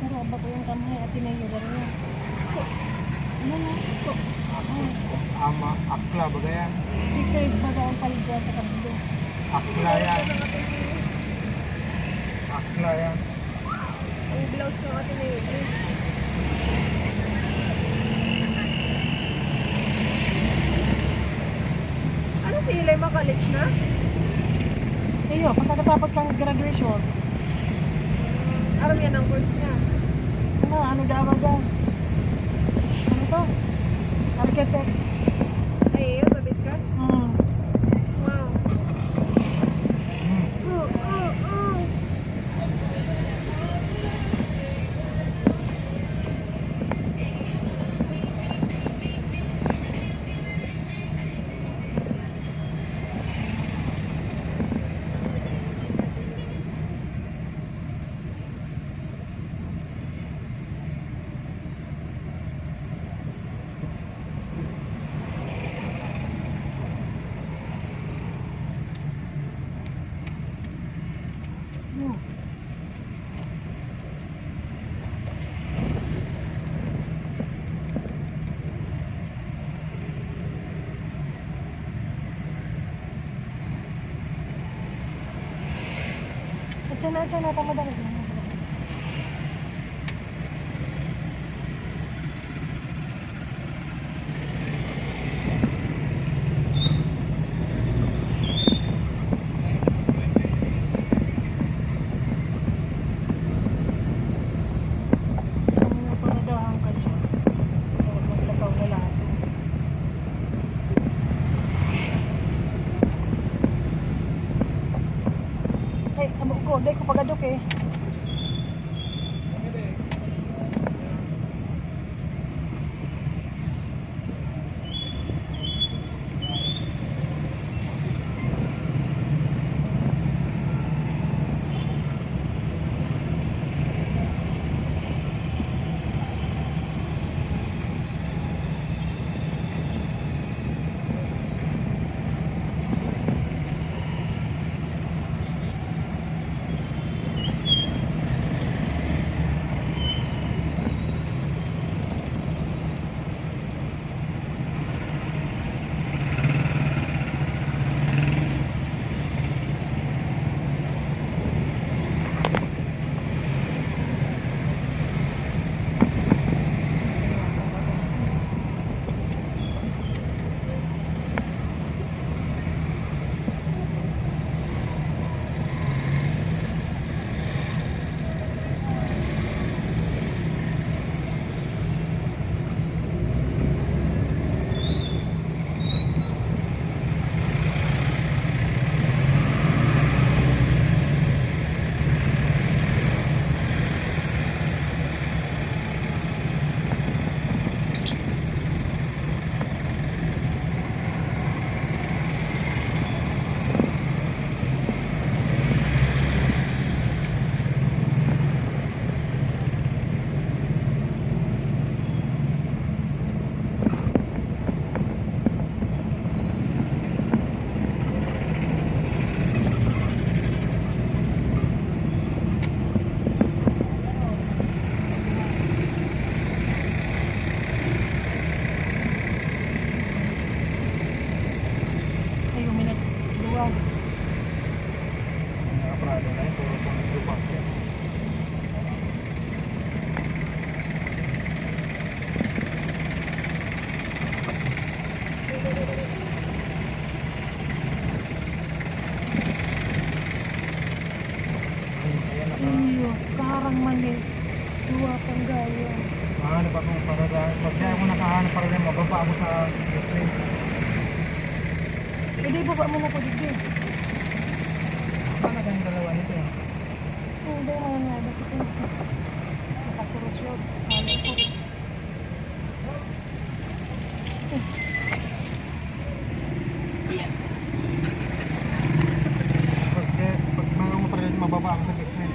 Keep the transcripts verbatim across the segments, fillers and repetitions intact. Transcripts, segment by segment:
Pero ang bago yung kamay, Ateneo, garo yan. Ano na? Ako, ama, akla, baga yan. Secret, baga ang paligya sa kabilo. Akla yan. Akla yan. Ang blouse ng Ateneo. Ano si Eli, ma-college na? Iyo, pagkatapos kang graduation. Aram yan ang course niya. Ano, ano daw ba? Ano to? Architect. Ay, iyo, sa Biscas? Hmm. Wow. Hmm. Oh, oh, oh. Atyan na, atyan na, tama, dali. Ang mga paradahan ka dyan. Maglakaw na lang. Ay, amo ko, dai ko pagadok eh. Ay, uminit. Luwas. Ang mga Prado na yun, puro pang lupa. Ayan, ayan, naka- Iyo, karang mani. Duwa pang gaya. Ah, ano ba kung para sa, pag di ako nakahanap para rin, mababa ako sa screen. Pwede baba mo na po dito. Paano kayong dalawa nito? Hindi, mga nga, basta po. Nakasurusyo. Ano po? Pag, pag mga mo pa rin, mababa ako sa basement.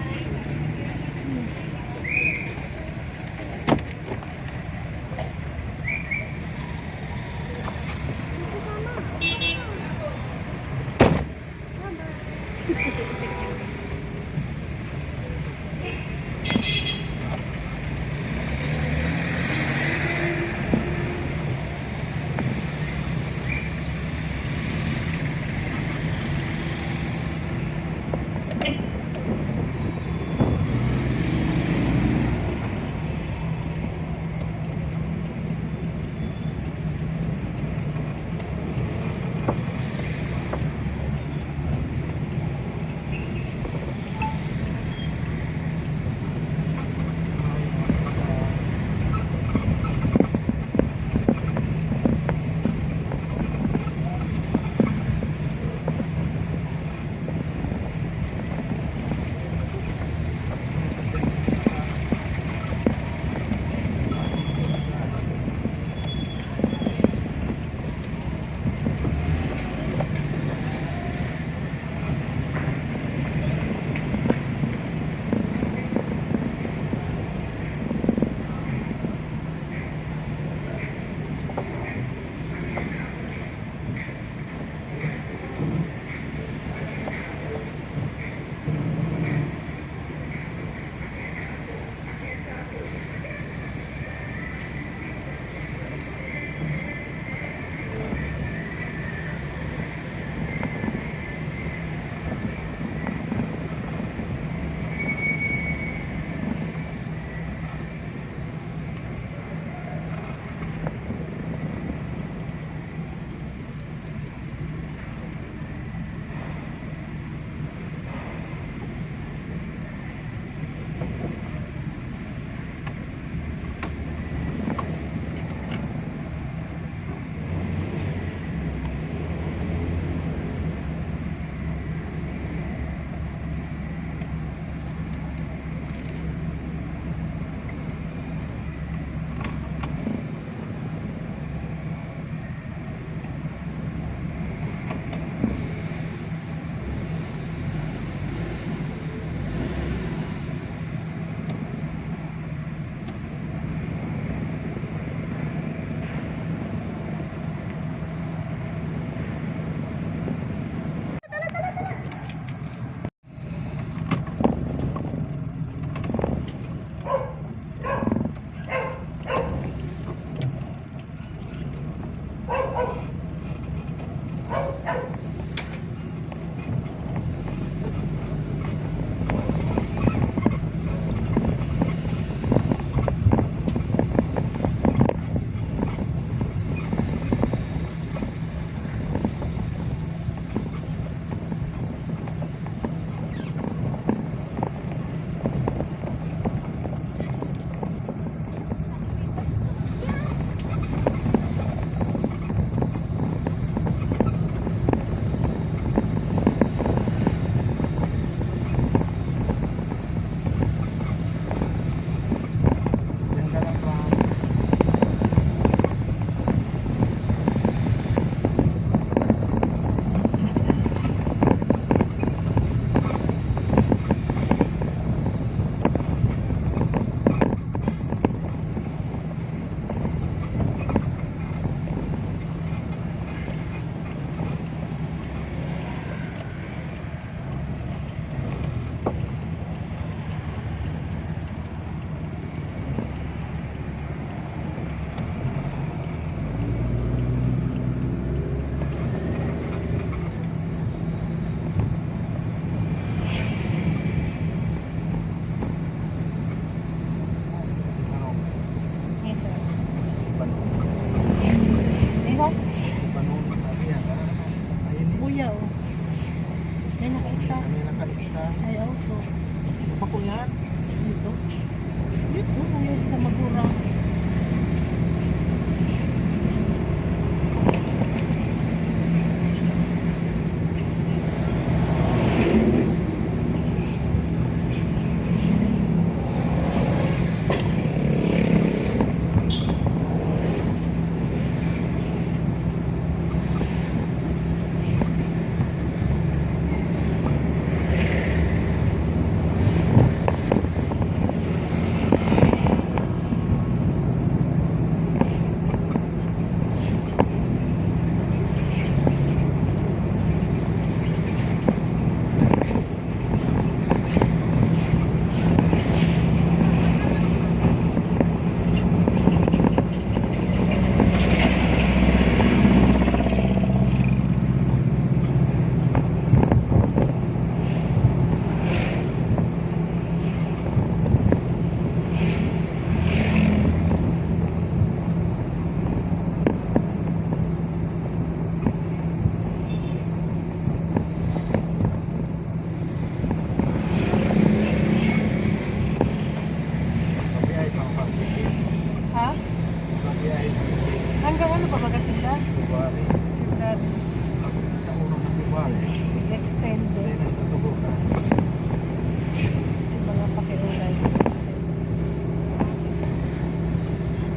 Diba? February. February. Sa unang February. Extend. Hindi na siya tubukan. Si mga pakiulay, extend.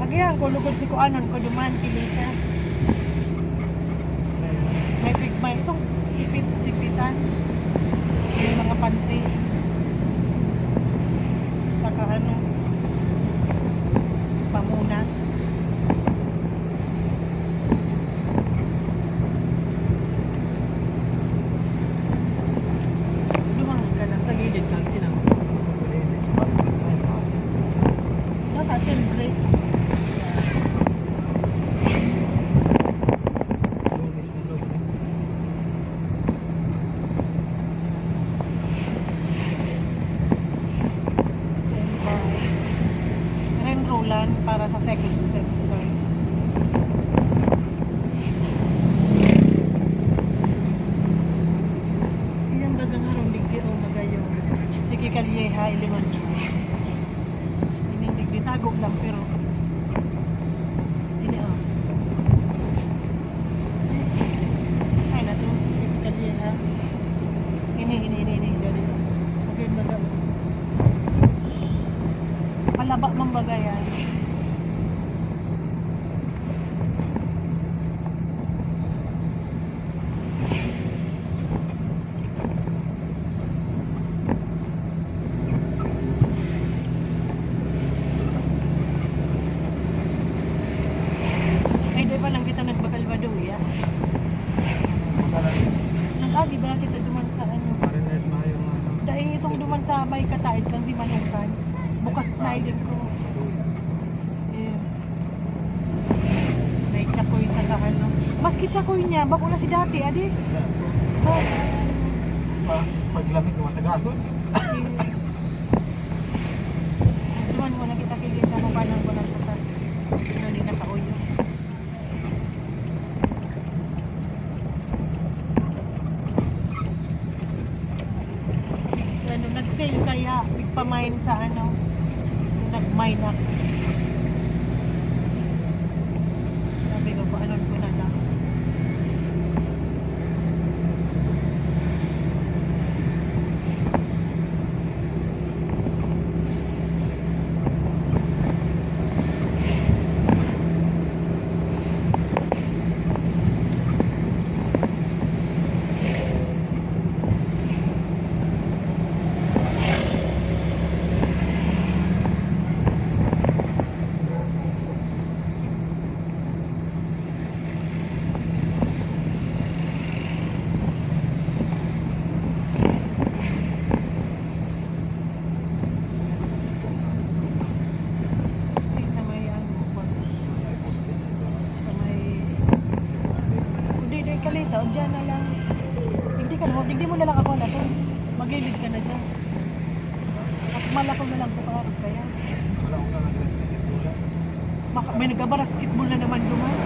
Agihan ko, lugod si kuanon ko duman, kilisa. May pigma itong sipit, sipitan. May mga panty. Saka ano, pamunas. Lumang ka lang sa gilid ka, tinang. Malinis, malinis na yun, kasi. Baka, siyempre. Lunes na lunes. December. Enrollan para sa second semester. Iyang bagang harong digdi o magayon. Sige, Calleja, Iliman. Ining digdi, tago lang, pero ini, oh. Ay, nato, sige, Calleja. Ini, ini, ini, ini, dali. Okay, baga. Palaba man baga yan. Ay, di ba lang kita nagbakal ba doon, ya? Nag-agi ba kita duman sa ano? Marines na yung ano. Dahil itong duman sa may kataid kang si Manukan. Bukas na yun ko. Eh, may Chakoy sa ano. Maski Chakoy niya, bako na si dati, adi? Yeah. Oh. Pa, paglamig ng mga tagason. Eh, duman muna kita, kilisa mo, paano ko lang kita. Ano ni nakauyo? Ano, nag-sale kaya, nagpa-mine sa ano. So, nag-mine ako. Sabi ko, "Paano ko na lang?" Sa may ano, pag, sa may, kung di, di kalisa, o dyan na lang. Hindi ka mo, hindi mo na lang ako na to. Magilid ka na dyan. At malako na lang ko kaharap kaya. Wala ko na nag-basketball. Maka-, may nagbabasketball na naman duman.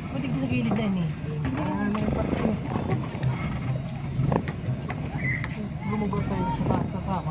Pwede dito sa gilid na yun eh. Ah, may pa-, lumubog tayo sa pa-, sa pa-,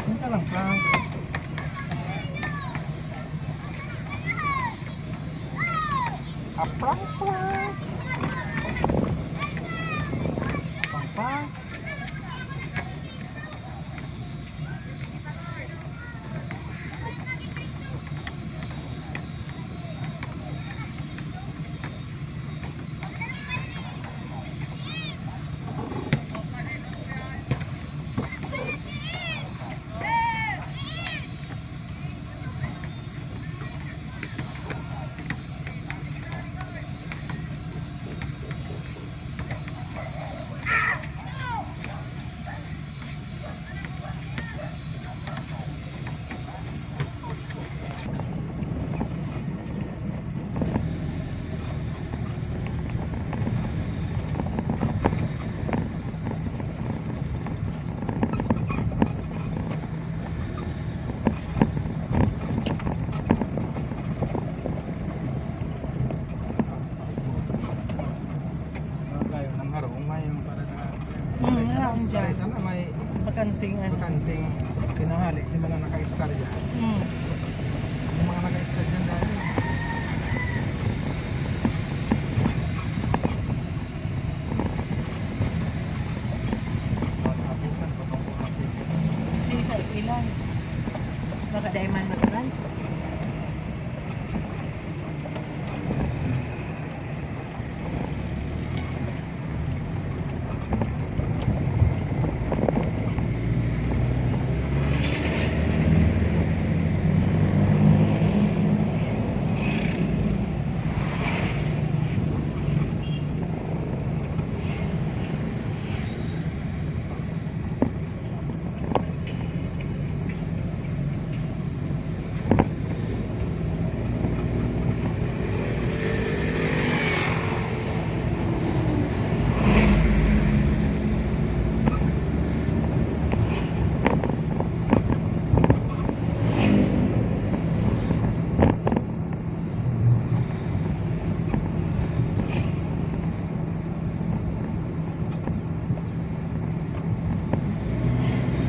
Yun ka lang, prank. A prank, prank. Prank, prank. Barangay ng Harong, may yung para na, Mm, para sa, wala akong para dyan. Sa na may Bakanting ano. Bakanting tinanghali, si mga naka-istorya. Mm. Yung mga naka-istorya dyan dahil. Nakabutan pa bang mga picture? Kasi sa ilan. Baka dahil man naman.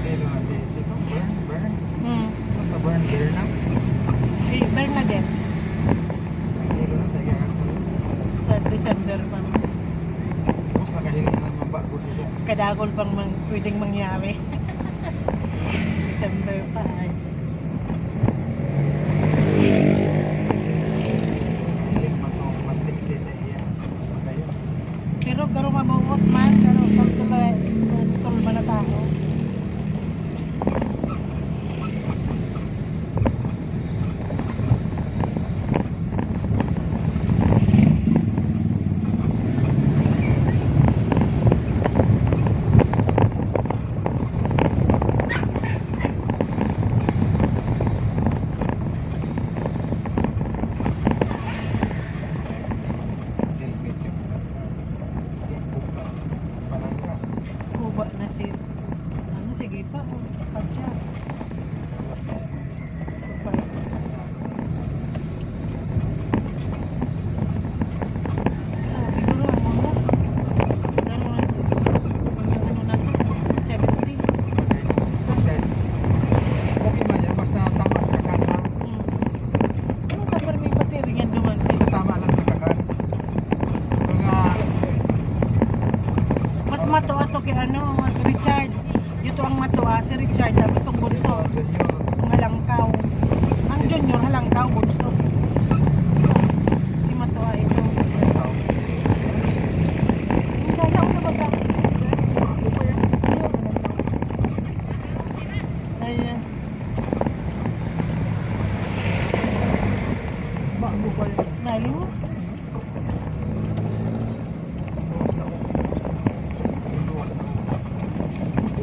Pero si, si itong Bern, Bern. Hmm. Ano ka, Bern? Bern na? Si Bernadette. Ang ilo na, taga Sa December pa. Mas nakahiling na naman ba ako siya? Kadagol pang mang-, pwedeng mangyari. December pa ay. Hiling mas, mas sexy sa iya. Mas matayo. Pero garo mabuot man, garo tol-, tol-, tol-, tol man na tao. Helmet yung, yung buka. Parang ka. Kuba na si, ano, sige pa, oh, padya. Sabi ko nga, ano, ano na, ano na to, seventy. Okay ba yan? Basta tama sa kakanta. Hmm. Ano ka, pero may pasiring yan duman, sir? Basta tama lang sa kakanta. Mga Mas matua to kay ano, Richard. Ito ang matua, si Richard, tapos tong bunso. Junior. Ang halangkaw. Ang junior, halangkaw, bunso. Si matua ito. Ang gaya ko naman ka. Ayan. Naliw?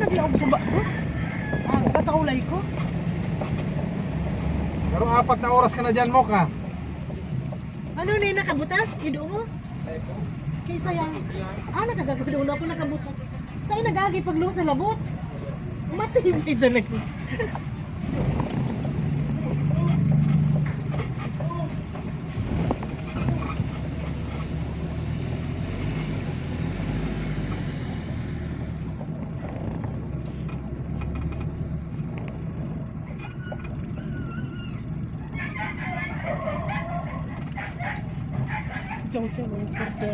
Naglaog sa ba ko? Ah, kakaulay ko? Pero apat na oras ka na dyan, Mok, ah. Ano na yung nakabutas? Ido mo? Kaysa yan. Ah, nakagagawin ako nakabutas. Sa'yo nagagi pag lusa labot. Matibay talaga. Ito, yung purte.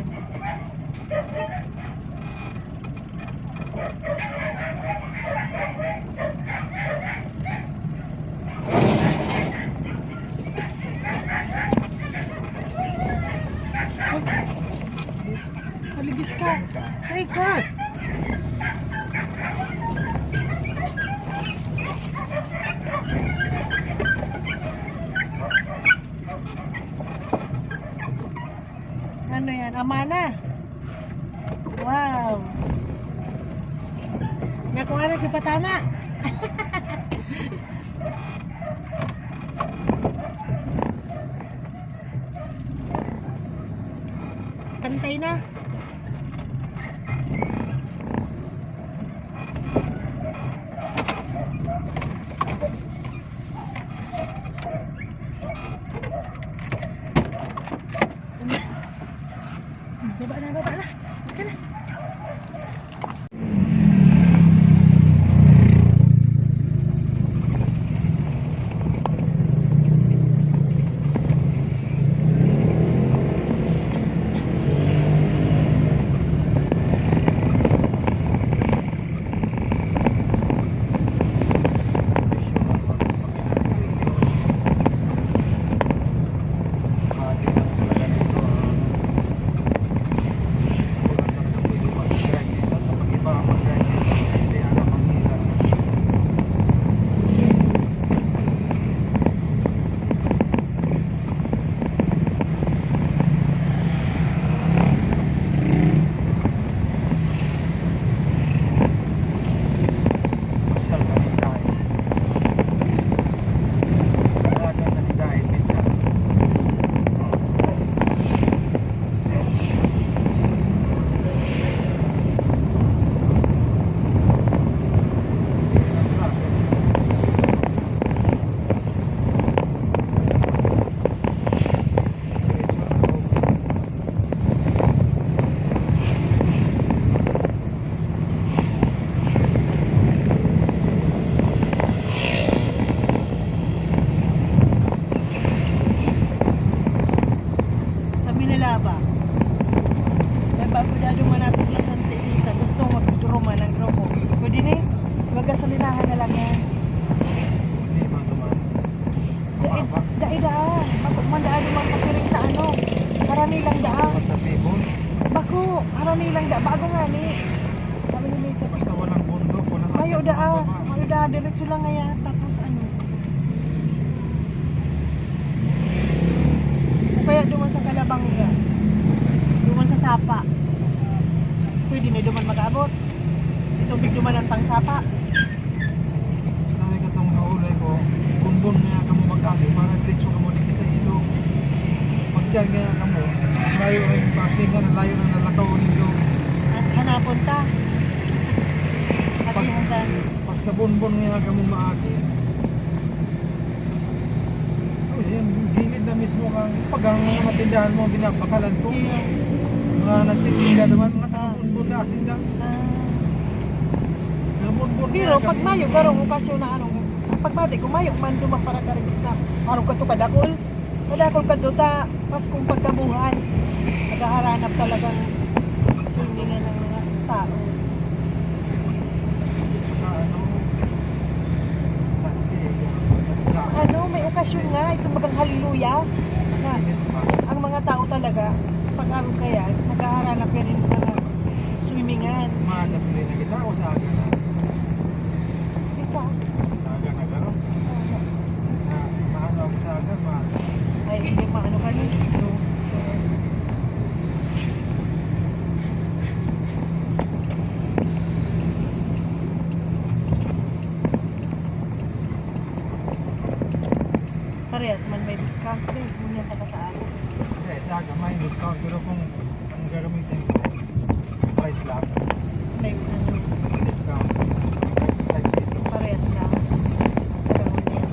Malibis ka. Ay, ka. Ano yan? Amana. Wow. Nakuha na si Patama. Pantay na. Baba na, baba na. Ika na. Pasyal kami dahil. Talaga kami dahil minsan. Sa Minalaba. May bago dado man natin sa isa. Gusto magduruma ng grupo. Pwede ni? Gagasolinahan na lang yan. Hindi man naman. Dai, dai daan. Bako man daan yung magpasiring sa ano. Harani lang daan. Basta Bicol. Bako, harani lang daan. Bago nga ni. Sabi ni Lisa. Basta walang bundok, walang Mayo akyat daan. Pababa. Mayo daan. Diretso lang nga yan. Tapos ano. O kaya duman sa Calabanga. Duman sa Sapa. Pwede na duman mag-abot. Itong bigduman ang tang Sapa. Sabi katong kaulay ko, kunbon nga kamo mag-agi para diretso kamo dito sa ilog. Magtiyan nga kamo, layo ang parking nga, layo na nalakaw nindo. At hanapon ta. At Pag, yung tan- pag sa Bonbon nga kamo maagi, oh, yan, gilid na mismo kang, pag ang mga matindahan mo, binabakalan ko. Yeah. Mga nagtitinda naman, mga taga Ah. Bonbon na asin lang. Ah. Mga Bonbon Pero na pag kami. Mayo, garong okasyon na ano, pag mati ko, mayo man duman para karibis na. Arog ka to kadakol. Kadakol ka to ta, Paskong pagkabuhay. Naghaharanap talagang swimming ang mga tao. Saka ano, Sunday, ganun, ganun sa Ano, may okasyon nga, itong bagang haleluya. Na, ang mga tao talaga, pag araw kaya, naghaharanap yan yung mga swimmingan. Maaga sila nagkita o sa aga na? Ito. Aga na garo. Oo. Na, maano ako sa aga, ma- Ay, hindi maano ka ni. Alas dos. Parehas man may discount, eh. Ngunyan sa kasaaro. Eh, sa aga may discount, pero kung ang gagamitin ko, price lang. May, ano, May discount. Five pesos. Parehas lang. Sa ngunyan.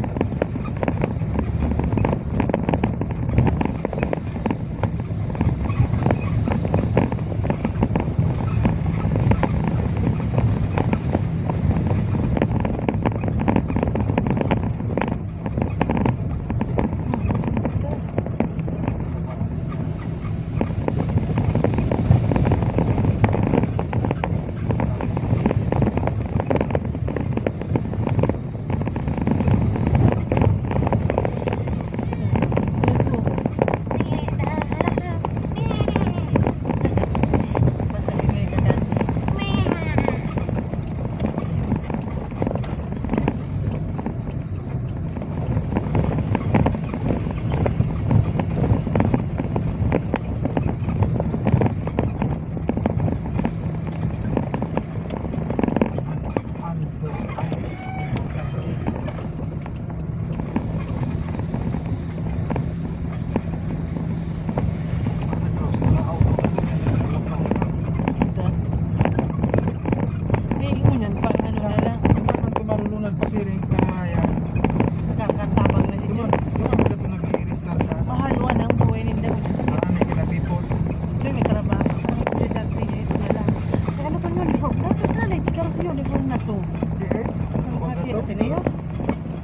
Uniform na to. Hindi eh. Ano ba Baga kaya to? Ateneo?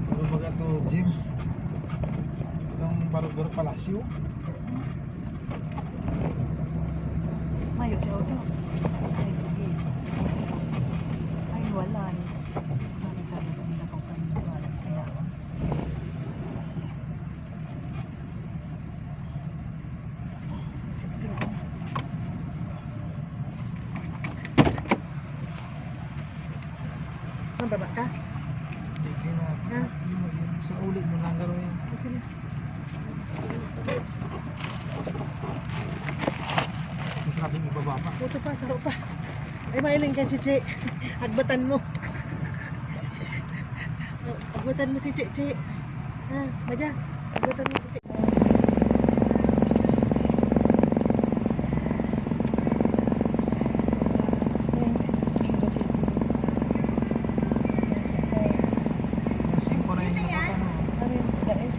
Ano baga to, James? Itong Barugor Palacio. Mayo siya auto. Ay, hindi. Ay, wala eh. Ano talaga nila kung paano ba? Kaya, Mababa ka? Hindi na. Ha? Yun, yun. Sa uli mo lang garo yun. Okay na. Grabe yung ibaba pa. Puto pa, saro pa. Ay, mailing ka, Chichi. Agbatan mo. Agbatan mo si Chichi. Ha, Maja? Agbatan mo si Chichi. Singko na yun sa ano. Ano yung pagkain?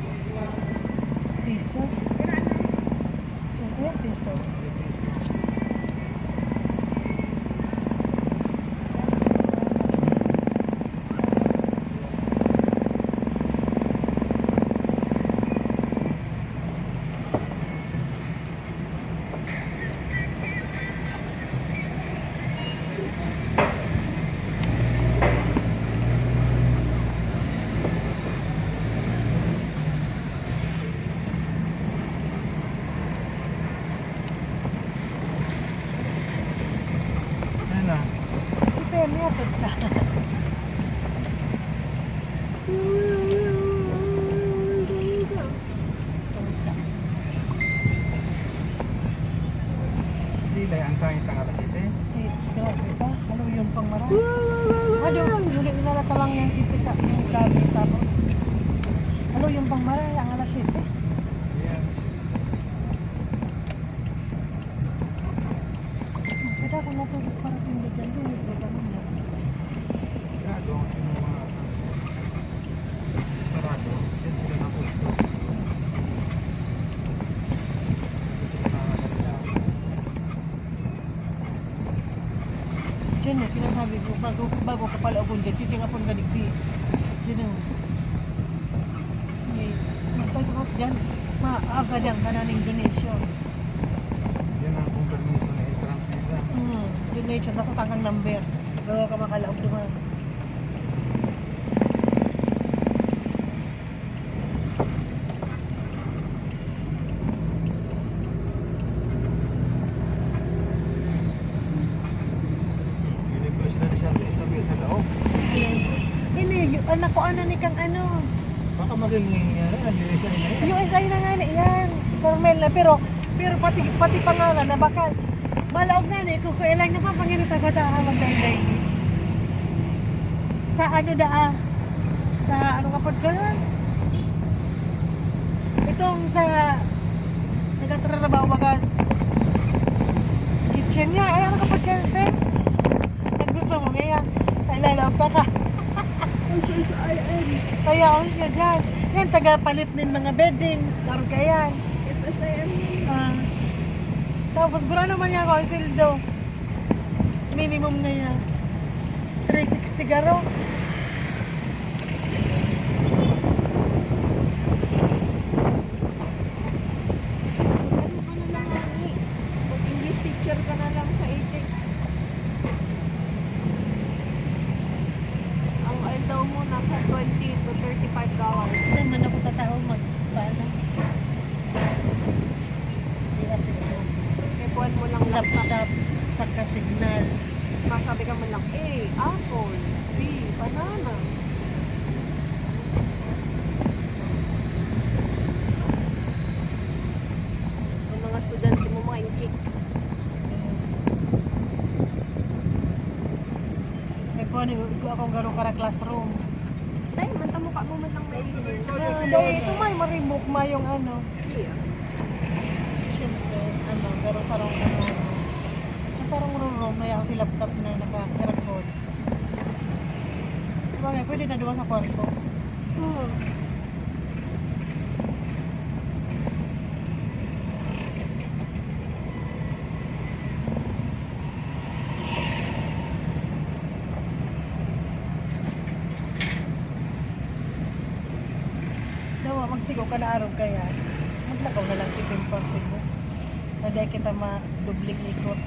Piso? Singko yan, piso. Ayan na. Si Pemi, atod ka. Dili, ang tangit ang alas siyete. Eh, grabe pa. Ano yun pang mara? Ano, huli nila na talang yung titika, yung gabi, tapos, ano yung pang mara, ang alas siyete? Ayan. Kada ako natubos para tinda dyan, lunes, wag naman na. Sarado ang mga sarado. Yan sila na gusto. Diyan yung sinasabi ko, bago, bago ka pala akong dyan, chichingapon ka digdi. Diyan yung, may, magtagos dyan, maaga dyan ka na ning donation. Yan ang confirmation na entrance nila. Hmm, donation, basta tangang number. Bago ka makalaog naman. Hindi ko sila ni Sabi, Sabi sa daog. Ayan. Ini, y- anak ko, ano ni kang ano? Baka magiging uh, U S A na yan. U S A na nga na yan. Si Carmel na, pero, pero pati, pati pangalan na baka, malaog na ni, kung kailan na pa, panginoon taga-taha, magdayday. Sa ano daa? Sa ano nga pod ka? Itong sa nagtatrabaho baga kitchen niya. Ay, ano ka pod ka, te? Ang gusto mo, Mia? Ay, lalaw pa ka. Ang S I M. Kaya, ang siya dyan. Yan, tagapalit ng mga beddings. Karoon ka yan. S I M. Ah. Tapos, gurano man niya ako ang sildo. Minimum na yan. Three sixty garo. Ano ka na lang, Ani? Mag-English teacher ka na lang sa eighty. Ang aldaw mo nasa twenty to thirty-five dollars. Saan man ako tatao mag-, paano? Di assist mo. Kaya kuhan mo lang laptop. Laptop, saka signal. Masabi ka man lang, A, apple, B, banana. Ang mga estudyante mo, mga inchik. May kuha ni, ikaw akong garo kara classroom. Dahil man, tamo ka mo man lang may Ah, dahil ito may maribok, mayong ano. Iya. Siyempre, ano, pero sarong ano, masarong room, may ako si laptop na naka-record. Diba nga, pwede na duwa sa kwarto. Oo. Sigo ka na arog kaya, maglakaw na lang si Pim Parsigo. Na di kita madubling ikot.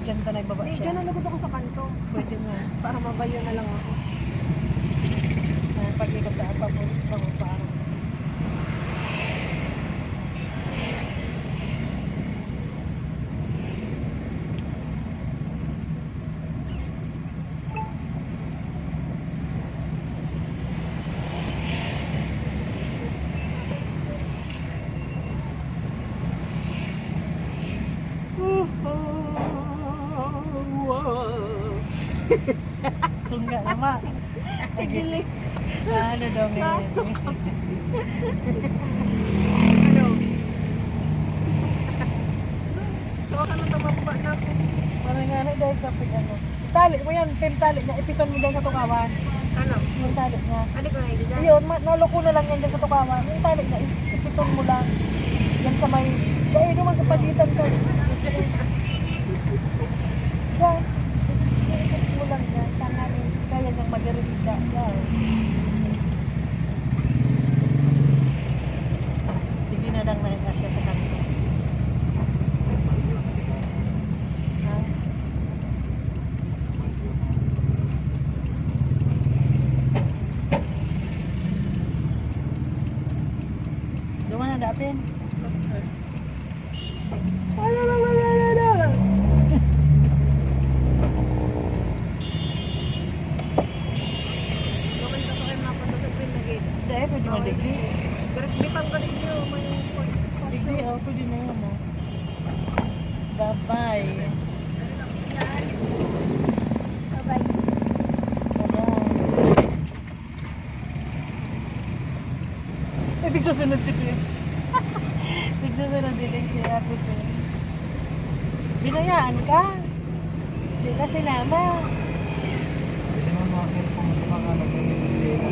Diyan ta na ibaba May siya. Ganun, nagusto ko sa kanto. Pwede nga. Para mabayo na lang ako. Ah, pag ikot na, pabor-, pabor-, parang. Tungga na, ma. Nagiling. Ah, ano daw ngayon? Ano? So, ano, tumamba na ako. Parang nga na, dahil kapag ano. Itali mo yan, Pim, tali niya. Ipiton mo dyan sa tukawan. Ano? Yung tali niya. Ano ko na yun dyan? Yun, ma-, naloko na lang yan dyan sa tukawan. Yung tali niya, i-, ipiton mo lang. Yan sa may, dahil naman sa pagitan ka. Diyan. Ipiton mo lang yan. Tanganin, kaya niyang magarita. Yan. Hindi na lang na siya sa kanto. Ha? Duman na dapin. Naman ka pa kayo mapunta sa Green lagi. Dahil pwede man digdi. Direct bitang ka digdi, oh, may Digdi, oh, pwede na yan, ah. Bye-bye. Bye-bye. Bye-bye. Ibig susunod si Kuya. Ibig susunod din si Ate Kuya. Binayaan ka? Di ka sinama. Hindi naman mga cellphone sa mga nagpapasasira.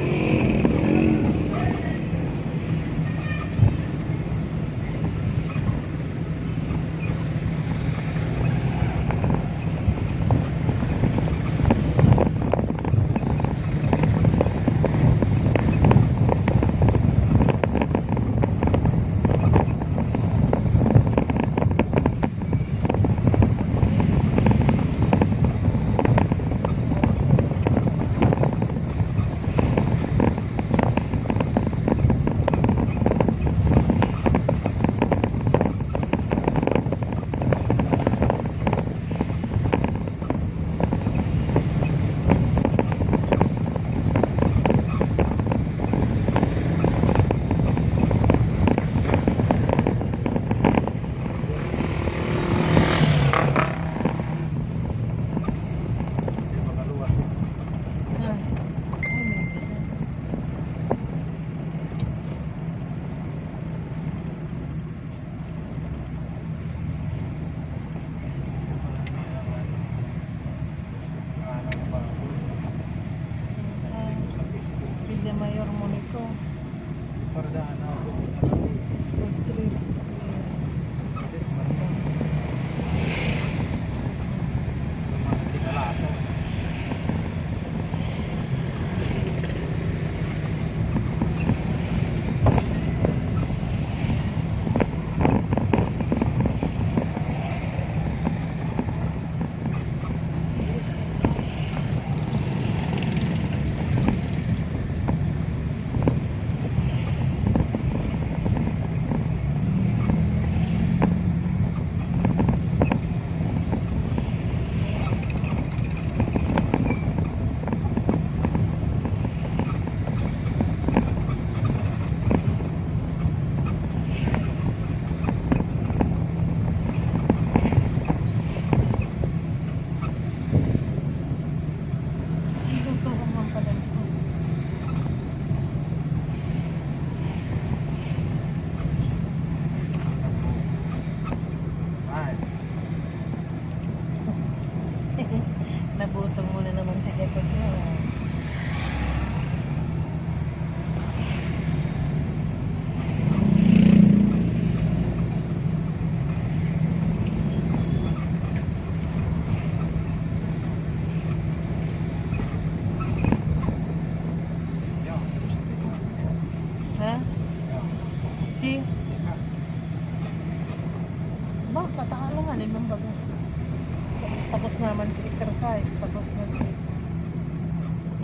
Tapos naman si exercise, tapos na si,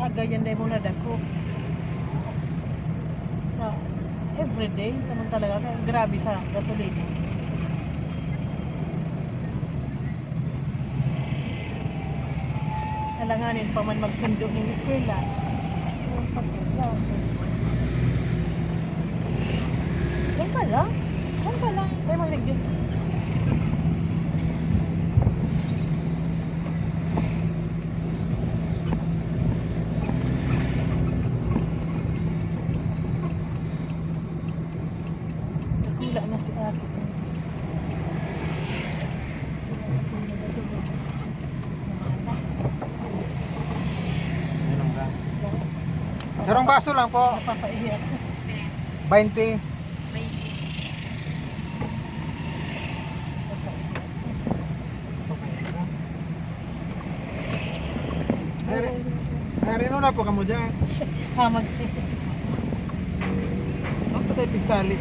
ah, ganyan na yung mga dako. Sa everyday, naman talaga, kaya grabe sa gasolina. Alanganin pa man magsundo ng eskwela. Yung pagkakla. Yan pa lang. Yan pa lang. May mga nagdi- Dakula na si ate. Sarong baso lang po. Napapaiyak. Baynte. Ari, ari, no na po kamo dyan. Hamag. Ang patay pigkali.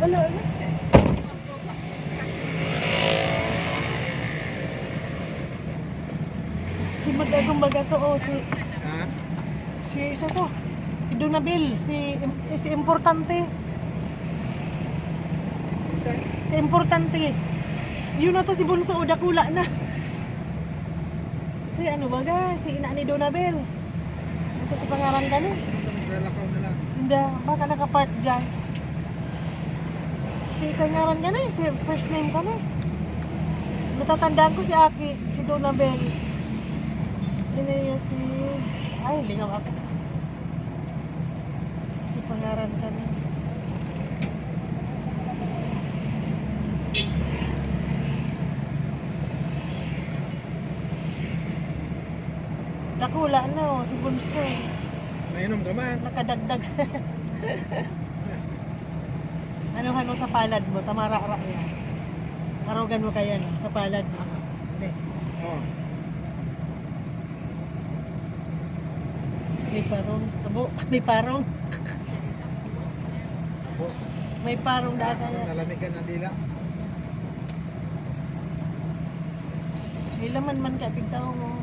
Ano, ano? Si Magagong Baga to, oh, si, ha? Si isa to, si Donabel, si, si Importante. Sir? Si Importante. Yun na to, si Bunso, o, dakula na. Si ano baga, si ina ni Donabel. Ano to si pangaran ka ni? Lalakaw na lang. Hindi, baka nakapark dyan. Si isa ngaran ka ni, si first name ka ni. Natatandaan ko si Aki, si Donabel. Ini yung si, ay, lingaw ako. Si pangaran ka ni. Dakula na, oh, si Bunso. Nainom ka man. Nakadagdag. Ano, ano sa palad mo? Tamarara yan. Arogan mo kaya, no? Sa palad mo. Hindi. Oh. May parong. Abo, may parong. Abo. May parong daan kaya. Nalamigan ang dila. May laman man ka, tigtao mo.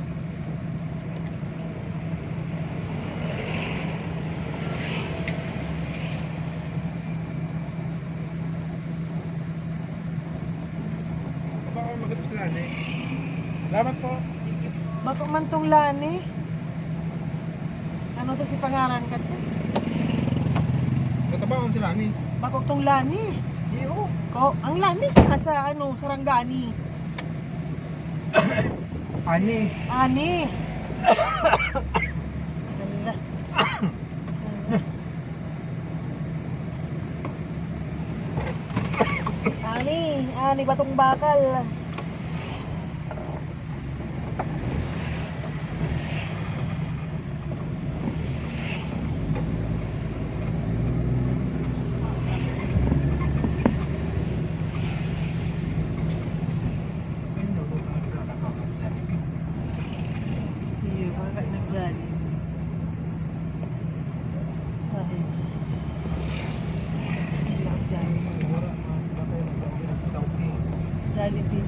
Baka magkatapos na, eh. Salamat po. Bako man tong Lani. Ano to si pangaran ka to? Natabangon si Lani. Bako tong Lani. Iyo. Ko, ang Lani sa, sa ano, Sarangani. Ani. Ani. Ala. Ala. Ani, ani batong bakal. Iyo, baka nag-Jollibee. Bakit? Wala akong Jollibee. Jollibee.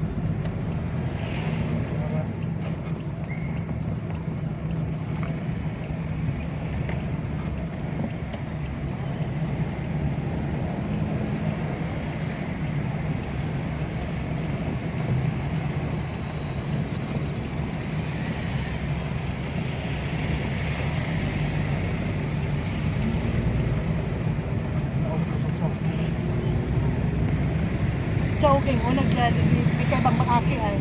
Jogging, o, nag-Jollibee. May kaibang maaki ay.